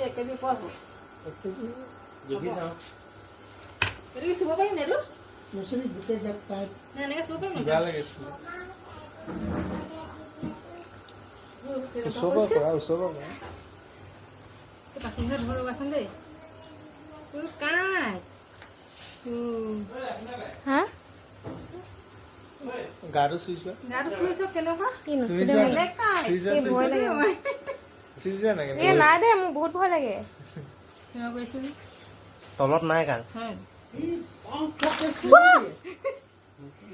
1 KG ওপৰত হ'ব। 1 KG. জুখি চাওঁ। এইটো কি চুব পাৰিম নে এইটো? নুচুবি, গোটেই গাত টাইট। নে এনেকৈ চুব পাৰিম? কিবা লাগিছিলে। ওচৰৰ পৰা কৰা, ওচৰৰ পৰা কৰা। পাখিহঁত ধৰ, ৰ'বাচোন দেই। এইটো কাঁইট। হা? গাটো চুই চোৱা। গাটো চুই চব কেনেকুৱা। কি চুই নুচুদে যোৱা। মোক। বেলেগ কাঁইট। চুই যোৱা। এই চুই ভয় যোৱা। লাগে মোৰ। চুই যোৱা না। এ কেনেকুৱা? নাই দে, মোৰ বহুত ভয় লাগে। কেনেকুৱা কৰিছিল? তলত নাই কাণ। হয়। ই পাওঁ থকে চুই দিয়ে।